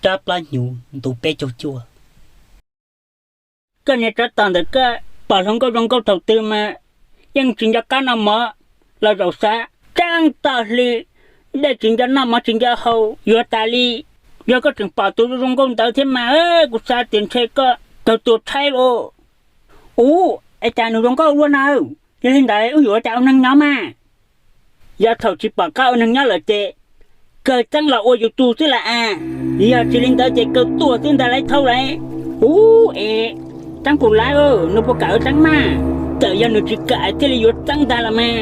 rab plab hnyuv ntu peb caug cuaj. Koj niag tsov tom ntawm koj, pom hluas nkauj zoo nkauj thaum twg mas yeej tsis nco qab noj mov los zaum xav, tseeb tag hli, dej tsis nco noj mov tsis nco haus yuav tas li. Yog koj tseem pom tus zoo nkauj ntawd thiab mas kuv xav tias ntshe koj kawg tuag tshaib lauj. Ub, es cas nws zoo nkauj luaj na? Yog li ntawd wb yuav ua cas ua neeg nyob mas? Yog thaum tsis pom qab ua neeg nyob lawm ces kawg txeeb los ua yus tus xwb las as. Yog tsis li ntawd ces kawg tuag xwb ntag lauj thauj lauj. Ub, es txeeb puas laib, nws puas kam ua txeeb mas? Txawm yog nws tsis kam thiaj li yuav txeeb ntag los mas.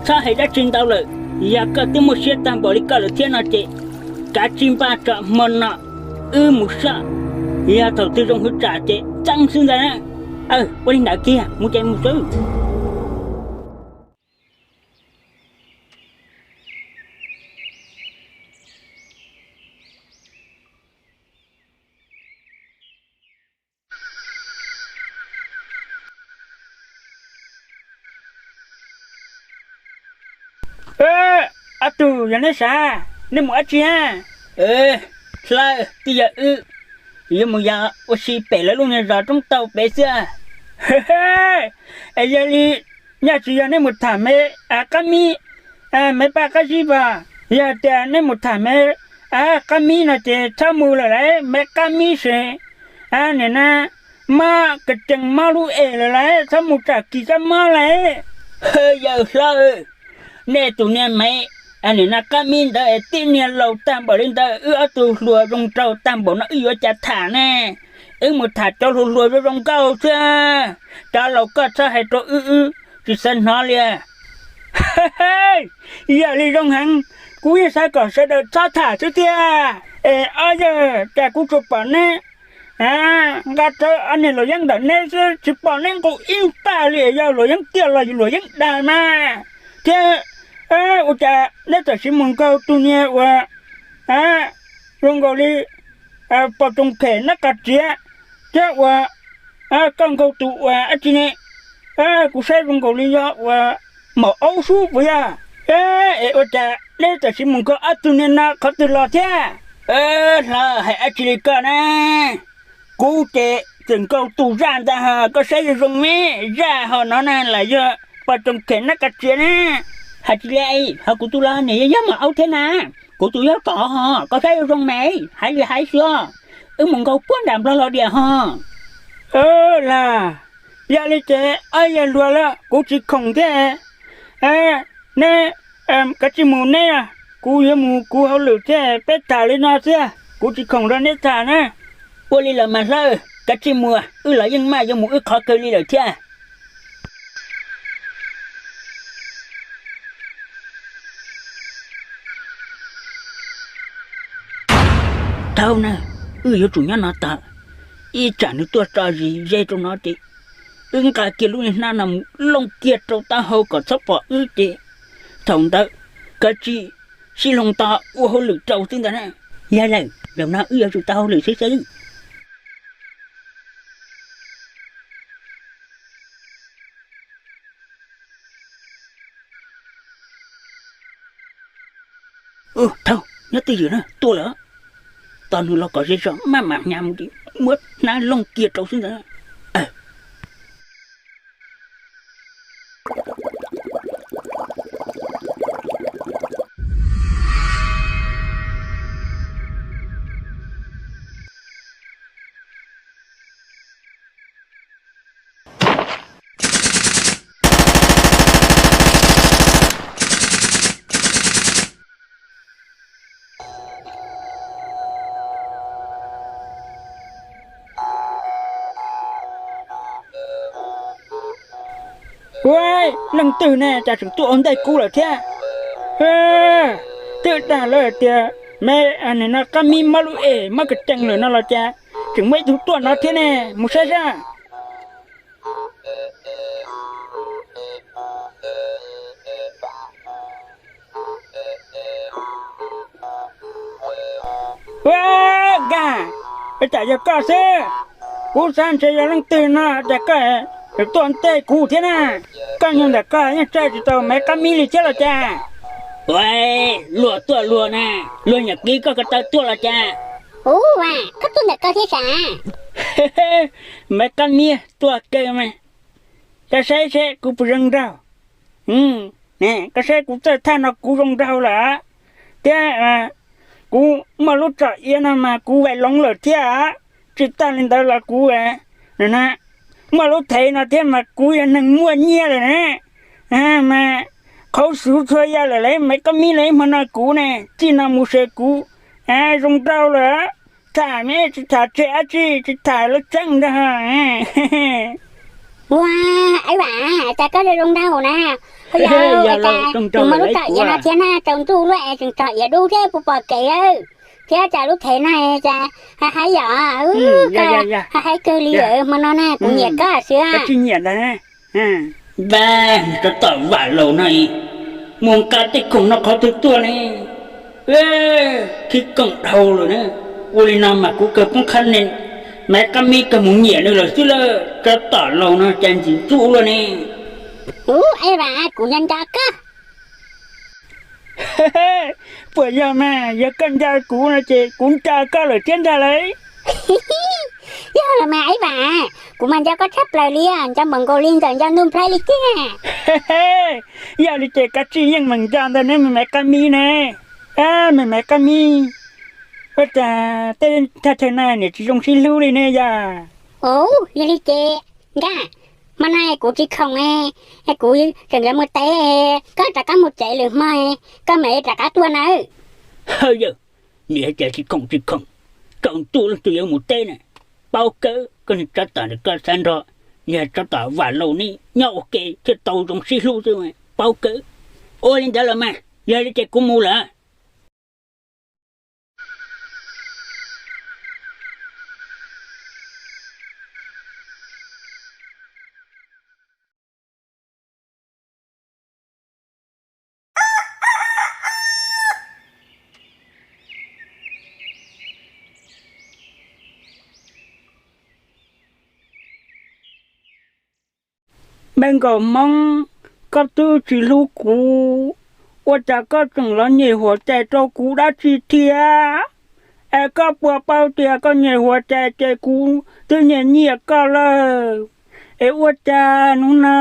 Txhob hais dab tsi ntau lawm, yog koj twb muaj siab tag npaum li koj lawm thiab no ces kav tsij npaj tso hmo no wb mus soj, yog thaum twg zoo hwv tsam ces txeeb xwb ntag. Ua li ntawd kiag, mus ces mus xwb. Ob tug, yog neb sav, neb mus dab tsi na? Hlob, twb yog wb yuav mus yos ua si pem lawv lub niag zos roob tauj pem xwb. Es yog li, nyaj tsis yog neb mus tham me qab mib, me paj qab zib pas? Yog tias neb mus tham me qab mib no ces txhob mus lawm lauj, me qab mib ces nim no mob kawg tsees mob lub es lawm lauj, txhob mus tsam kis kab mob lauj. Yawg hlob, nej tus niag me nim no qab mib ntawd es tib niag laus tag npaum li ntawd, wb ob tug hluas zoo nraug tag npaum no wb yuav cas tham ne? Wb mus tham cov hluas hluas zoo zoo nkauj xwb, cov laus koj txhob hais rau wb, wb tsis xav hnov li. Yam li zoo heev, kuv yeej xav kom sawv daws txhob tham xwb tiag. Es ob yawg, cas kuv tsuas pom neb nqa rawv ob niag luam yeeb ntawm neb xwb, tsis pom neb nqus ib paj li. Yog luam yeeb tiaj los yus luam yeeb dag mas. Thiab ua cas neb tam sim mus nkaug tus niag uas zoo nkaus li pos tsoos khem nab qas tsiav, thiab uas koj nkaug tus uas dab tsi ne? Kuv saib zoo nkaus li yog uas maum aub sub puas yog? Es ua cas neb tam sim mus nkaug ob tug niag no qhov twg los thiab? Hlob, hais dab tsi li koj na? Kuv ces tseem nkaug tus zaj ntag, koj saib zoo zoo me, zaj ho no na los yog pos tsoos khem nab qas tsiav na. Hais tsis li, ho kuv tus los nws yog maum aub thiab na. Kuv tus yog kov ho, koj saib zoo zoo me, hais li hais xwb. Wb mus nkaug puag nram nplog los diam ho. Las, yog li ces ob yawg hluas lawm, kuv tsis khoom thiab. Neb kav tsij mus neb, kuv yuav mus kuv hauj lwm thiab, peb tham li no xwb, kuv tsis khoom rau neb tham na. Ua li los mas Hlob, kav tsij mus, wb los yeej maj yuav mus wb qhov kawg li lawm thiab. Thaub na, wb yuav tsum nyob no tag, ib tsam nws tuaj tso zis ze rau no ces wb nqa kiag lub niag hnab no mus looj kiag rau taub hau kom txhob pom wb ces thaum ntawd kav tsij sib hloov tos ua hauj lwm rau xwb ntag na. Yog lawm, zaum no wb yuav tsum tau hauj lwm xwb xwb. Thaub, nyob twj ywm na, tuaj lawm. Tos nws los kom ze zog maj mam hnyav mus, muab hnab looj kiag rau xwb ntag. Ua, leej twg ne cas tseem tuaj ua ntej kuv lawm thiab? Twb dag lawv hais tias me nim no qab mib mob lub es mob kawg tsees lawm no los cas tseem muaj ib tug tuaj no thiab ne? Mus saib saib. Ua, nkag, ua cas yog koj xwb? Kuv xav ntshe yog leej twg no cas koj tuaj ntej kuv thiab na. Koj nyob ntawm koj yeej txawj tsis tau me qab mib li thiab los cas? Ua, luag tuaj luag na, luag nyuam qhuav koj ko taw tuaj los cas? Ua, koj tuaj ntawm koj thiab sav? Maiv Qab Mib, tuaj kawg mas. Koj saib seb kuv puas zoo nraug. Koj saib kuv txawj thaj no kuv zoo nraug lawm, thiab kuv muaj lub tsom iav no mas kuv vais loov lawm thiab. Tsis tag li ntawd los kuv muaj lub thev no thiab mas kuv yog neeg muaj nyiaj lawm na. Mas qhauv xuv txhua yam lawm lauj, Maiv Qab Mib lauj, hmo no kuv ne txij no mus ces kuv zoo nraug lawm. Tham me tsis tham tseg dab tsi, tsis tham lawv txeeb ntag. Ua, Aib Vam, cas koj zoo zoo nraug na. Ua, yog cas tseem muaj lub tsom iav no thiab na, tsaus ntuj luaj es tseem tsom iav dub thiab puas pom kev lawm. Thiab cas lub thev no cas haib yom, koj haib kawg li lawm, hmo no na kuv nyiam koj xwb. Koj tsis nyiam ntag. Npab, tsov tom Vam Laus no, mus nqa tej khoom no qhov twg tuaj ne? Khib koom dhau lawm na. Ua li no mas kuv kawg poob qhab ne, Maiv Qab Mib kawg mus nyiam nws lawm xwb lauj. Tsov tom laus no cas ntxim ntxub luaj ne. Ub, Aib Vam, kuv nco nco koj. Puas yog mas, yog koj nco kuv no ces kuv nco koj lawm thiab ntag lauj. Yog los mas Aib Vam, kuv mas nco koj tshaj plaws li, nco npaum nkaus li ntawm nco ntuj nplhaib li tiag. Yog li ces koj tsis yeej meem nco ntag ne me Maiv Qab Mib ne. Me Maiv Qab Mib, ua cas tej thaj chaw no niam tsis zoo sib hlub li ne yog? Ub, yog li ces Nkaj, hmo no kuv tsis khoom, kuv tseem yuav mus teb, koj rov qab mus tsev lwm hmo, koj mam li rov qab tuaj nawb. Hawj yawm, niam hais tias tsis khoom tsis khoom, tsaus ntuj leej twg yuav mus teb na. Paub kawg, koj niag tsov tom ntawm koj xav nrog niag tsov tom Vam Laus ne nyob ua ke thiaj tau zoo sib hlub xwb, paub kawg. Ua li ntawd los mas, yog li ces kuv mus lawm. Me nkauj Hmoob, koj twb tsis hlub kuv, ua cas koj tseem los nyem huam tais rau kuv dab tsi thiab? Es koj puas paub tias koj nyem huam tais ces kuv twb nyiam nyiam koj lawm? Es ua cas hnub no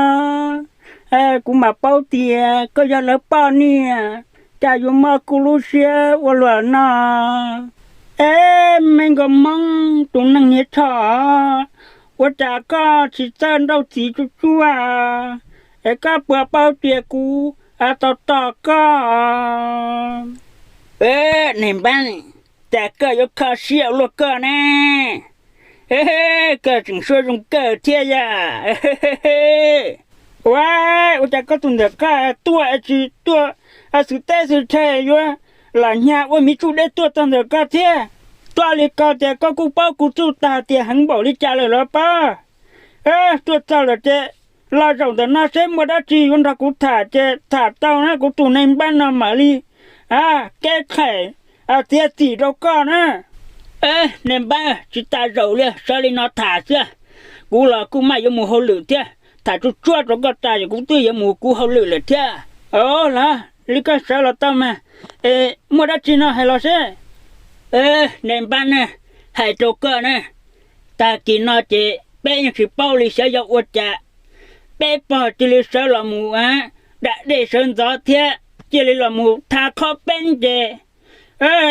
kuv mam paub tias koj yog lawv poj niam, cas yuav mob kuv lub siab ua luaj no? Es me nkauj Hmoob, tus neeg niag tsho, ua cas koj tsis txawj nrauj txiv tsuj tsuaj? Es koj puas paub tias kuv tos tos koj? Niag npab, cas koj yuav kho siab ua luaj koj ne? Koj tseem suab zoo kawg thiab yam. Ua, ua cas koj tus ntawm koj tuaj tsis tuaj xwm teb xwm chaw, yuav los nyag ua miv tsuj deb tuaj txog ntawm koj thiab? Tuaj li ko tias koj kuj paub kuv txuj tag tias heev npaum li cas lawm los pob? Tuaj txog lawm ces los zaum ntawm no seb muaj dab tsi yuav nrog kuv tham ces tham tau na, kuv tus neeg npab no mam li keb qhaim txiav txim rau koj na. Niag npab, tsis tas zaum li, sawv li no tham xwb. Kuv los kuj maj yuav mus hauj lwm thiab, tham tsuj tsuag rau koj tas ces kuv twb yuav mus kuv hauj lwm lawm thiab. Los li koj sawv los tau mas, es muaj dab tsi no hais los seb. Niag npab na, hais rau koj na, tag kis no ces peb yeej tsis paub li xyov yog ua cas peb pog cia li sawv los mus da dej sawv ntxov thiab cia li los mus tha qhob peeb ces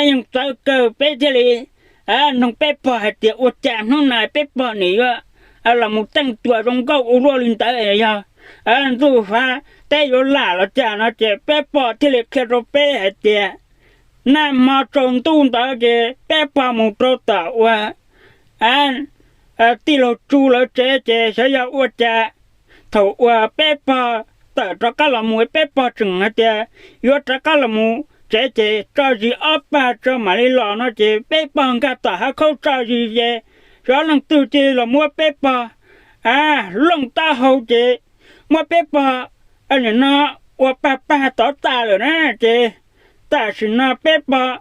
yeej txawv kawg peb thiaj li nug peb pog hais tias ua cas hnub no peb pog nim yuav los mus teej tuas zoo nkauj ua luaj li ntawd, yog ntuj fav teb yuav lam los cas no ces peb pog thiaj li qhia rau peb hais tias nag hmo tsaus ntuj ntawd ces peb pog mus rau tom ua tij laug Tsu lawv tsev ces xyov yog ua cas thaum uas peb pog tawm rov qab los mus peb pog tseem hais tias yuav rov qab los mus tsev ces tso zis ob pag tso mam li los no ces peb pog nkag tom hav khaub tso zis ces xyov leej twg cia li los muab peb pog looj taub hau ces muab peb pog nim no ua pag pag tod tas lawm na. Ces tam sim no peb pog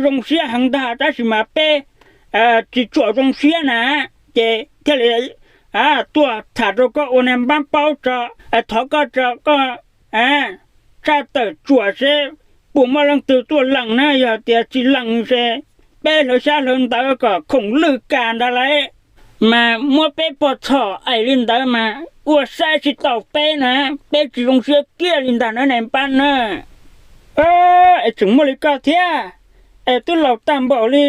zoo siab heev ntag tab sis mas peb tsis tshua zoo siab na, ces thiaj li tuaj tham rau koj ua niag npab paub tso, thov koj tso koj tshaj tawm tsuam seb puas muaj leej twg tuaj lees na, yog tias tsis lees ces peb peb hlawv xyab hlawv ntawv kom khoom lwj kas ntag lauj. Mas muab peb pov txhom aim li ntawd mas ua saib tsis taus peb na, peb tsis zoo siab kiag li ntag na ne npab na. Es tseem muaj li koj thiab, es twb laus tag npaum li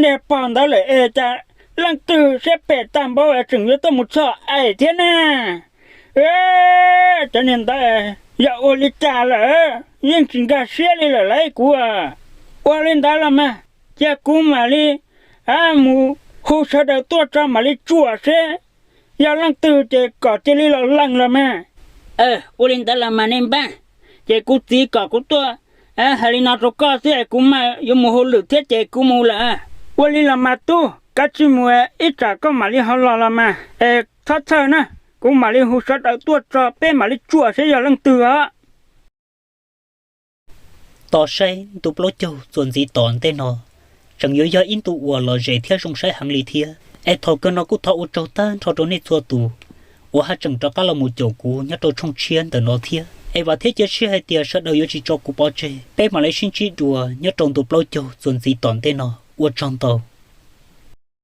niag pog ntawd lawm es cas leej twg siab phem tag npaum es tseem yuav tuaj mus txhom aim thiab na. Cov niag ntawd yog ua li cas lawm, yeej tsis nkag siab li lawm lauj kuv. Ua li ntawd los mas, cia kuv mam li mus hu sawv daws tuaj tso mam li tsuam seb yog leej twg ces kom cia li los lees los mas. Ua li ntawd los mas nej npab, ces kuv txiv kom kuv tuaj hais li no rau koj xwb es kuv mas yuav mus hauj lwm thiab ces kuv mus lawm. Ua li los mas tub, kav tsij mus ib tsam koj mam li ho los los mas es txhob txhawj na, kuv mam li hu sawv daws tuaj tso peb mam li tsuam seb yog leej twg os. Tos saib ntu plaub caug txuas ntxiv tom ntej no tseem yuav yog ib ntu uas lom zem thiab zoo saib heev li thiab. Es thaum kawg no kuj thov ua tsaug tag nrho rau nej txhua tus uas haj tseem rov qab los mus caum kuv nyob rau tshooj tshiab ntawm no thiab. Es vam thiab cia siab hais tias sawv daws yuav tsis tso kuv pov tseg, peb mam li sib ntsib dua nyob rau ntu plaub caug txuas ntxiv tom ntej no. Ua tsaug ntau.